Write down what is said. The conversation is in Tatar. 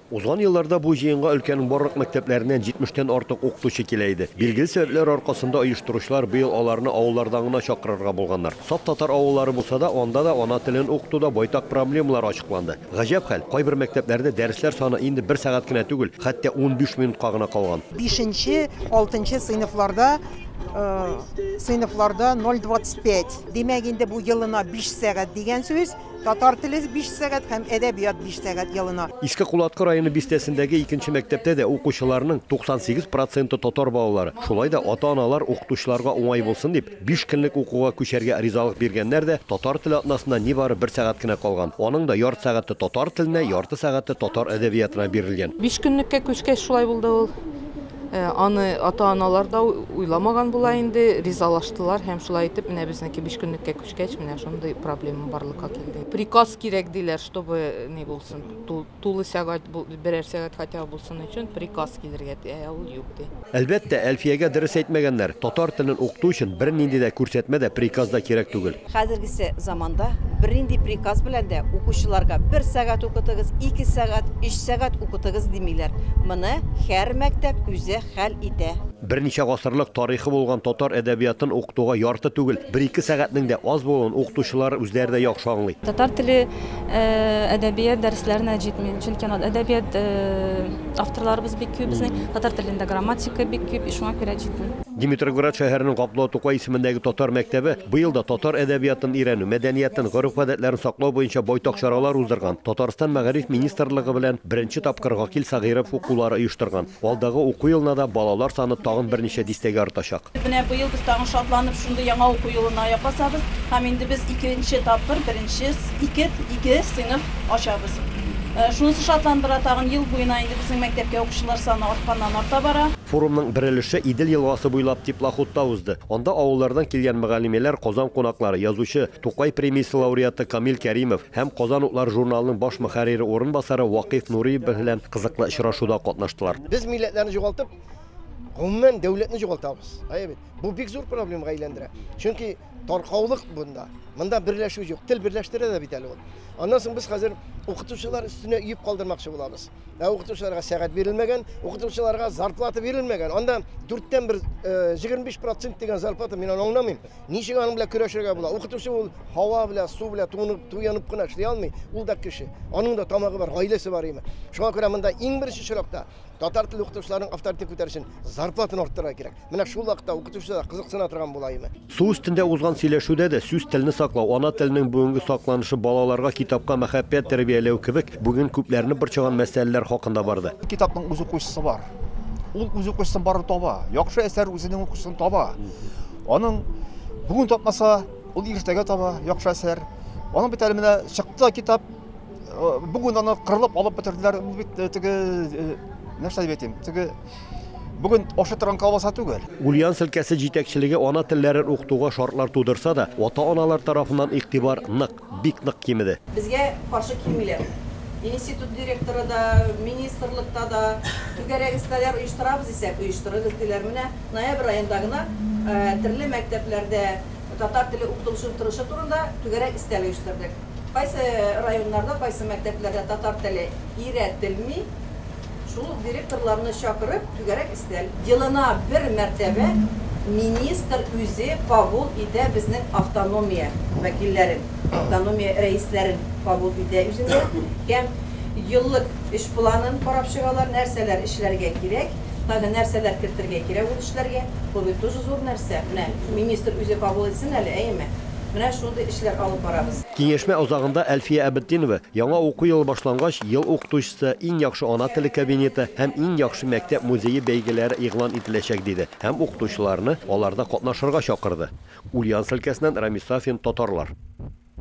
Узган елларда бу җыенга өлкәнең барлык мәктәпләреннән 70 тән артык укытучы килә иде. Билгеле сәбәпләр аркасында оештыручылар быел аларны авыллардан гына чакырырга булганнар. Саф татар авыллары булса да, анда да ана телен укытуда байтак проблемалар ачыкланды. Гаҗәп хәл, кайбер мәктәпләрдә дәресләр саны инде бер сәгать кенә түгел, хәтта 15 минутка гына калган. Бишенче, алтынчы сыйныфларда сыйныфларда 0,25. Димәк, инде бу елына 5 сәгать дигән сүз. Татар теле 5 сәгать һәм әдәбият 5 сәгать елына. Иске Кулаткы районы бистәсендәге икенче мәктәптә дә укучыларның 98 проценты татар балалары. Шулай да ата-аналар укытучыларга уңай булсын дип, 5 көнлек укуга күчәргә ризалык биргәннәр дә, татар теле атнасында нибары бер сәгать кенә калган. Аның да ярты сәгате татар теленә, ярты сәгате татар әдәбиятына бирелгән. 5 көнлеккә күчкәч шулай булды ул. Аны ата-аналар да уйламаган була инде, ризалаштылар һәм шулай итеп менә безнеке 5 көнлеккә күчкәч, менә шундый проблема барлыкка килде. Приказ кирәк диләр, чтобы ни булсын, тулы сәгать, берәр сәгать хотя бы булсын өчен приказ килергә, ә ул юк ди. Әлбәттә, Әлфиягә дөрес әйтмәгәннәр. Татар телен укыту өчен бернинди дә күрсәтмә дә, приказ да кирәк түгел. Хәзергесе заманда бернинди приказ белән дә укучыларга бер сәгать укытыгыз, 2 сәгать, 3 сәгать укытыгыз димиләр. Моны һәр мәктәп үзе хәл итә. Берничә гасырлык тарихы булган татар әдәбиятын укытуга ярты түгел, 1-2 сәгатьнең дә аз булуын укытучылар үзләре дә яхшы аңлый. Татар теле әдәбият дәресләренә җитми, чөнки әдәбият авторларыбыз бик күп безнең, татар телендә грамматика бик күп, шуңа күрә җитми. Димитровград шәһәренең Габдулла Тукай исемендәге татар мәктәбе быел да татар әдәбиятын өйрәнү, мәдәниятен, гореф-гадәтләрен саклау буенча байтак чаралар уздырган. Татарстан мәгариф министрлыгы белән беренче тапкыр Гакил Сәгыйров укулары оештырган. Алдагы уку елына да балалар саны тагын берничә дистәгә артачак. Менә быел без тагын шатланып шундый яңа уку елына аяк басабыз һәм инде без икенче тапкыр беренче ике сыйныф ачабыз. Шунысы шатландыра, тагын ел буена инде безнең мәктәпкә укучылар саны артканнан арта бара. Форумның бер өлеше Идел елгасы буйлап теплоходта узды. Анда авыллардан килгән мөгаллимәләр, Казан кунаклары, язучы, Тукай премиясе лауреаты Камил Кәримов һәм Казан утлары журналының баш мөхәррире урынбасары Вакыйф Нуриев белән кызыклы очрашуда катнаштылар. Без милләтләрне югалтып, гомумән дәүләтне югалтабыз. Әйе бит. Бу бик зур проблемага әйләндерә. Чөнки таркаулык бунда. Монда берләшү юк. Тел берләштерә дә бит әле ул. Аннан соң без хәзер укытучылар өстенә өеп калдырмакчы булабыз. Ә укытучыларга сәгать бирелмәгән, укытучыларга зарплата бирелмәгән. Анда дүрттән бер, 25% дигән зарплата, мин аны аңламыйм. Ничек аның белән көрәшергә була? Укытучы ул һава белән, су белән туынып, туянып кына эшли алмый. Ул да кеше. Аның да тамагы бар, гаиләсе бар име. Шуңа күрә монда иң беренче чиратта татар теле укытучыларының авторитетын күтәрү өчен зарплатаны арттырырга кирәк. Менә шул вакытта укытучылар кызыксына торган була име. Су өстендә узган сөйләшүдә дә сүз телне саклау, ана теленең бүгенге сакланышы, балаларга китапка мәхәббәт тәрбияләү кебек бүген күпләрне борчыган мәсьәләләр хакында барды. Китапның үз укучысы бар. Ул үз укучысын барып таба. Яхшы әсәр үзенең укучысын таба. Аның бүген тапмаса, ул иртәгә таба яхшы әсәр. Аның бит әле менә чыкты да китап, бүген аны кырылып алып бетерделәр. Ул бит теге, нәрсә дип әйтим, теге бүген ашый торган колбаса түгел. Ульяновск өлкәсе җитәкчелеге ана телләрен укытуга шартлар тудырса да, ата-аналар тарафыннан игътибар нык, бик нык кимеде. Безгә каршы килмиләр. Институт директоры да, министрлыкта да, түгәрәк өстәлләр оештырабыз дисәк, оештырыгыз диләр. Менә ноябрь аенда гына төрле мәктәпләрдә татар теле укытылышы торышы турында түгәрәк өстәл оештырдык. Кайсы районнарда, кайсы мәктәпләрдә татар теле өйрәтелми, шул директорларны чакырып түгәрәк өстәл. Елына бер мәртәбә министр үзе кабул итә безнең автономия вәкилләрен, автономия рәисләрен кабул итә үзендә. Һәм еллык эш планын карап чыгалар, нәрсәләр эшләргә кирәк, тагы нәрсәләр кертергә кирәк ул эшләргә. Бу бит тоже зур нәрсә. Менә министр үзе кабул итсен әле, әйеме? Менә шундый эшләр алып барабыз. Киңәшмә азагында Әлфия Әбетдинова яңа уку елы башлангач, ел укытучысы, иң яхшы ана теле кабинеты һәм иң яхшы мәктәп музее бәйгеләре игълан ителәчәк диде һәм укытучыларны аларда катнашырга чакырды. Ульяновск өлкәсеннән Рамис Сафин, Татарлар.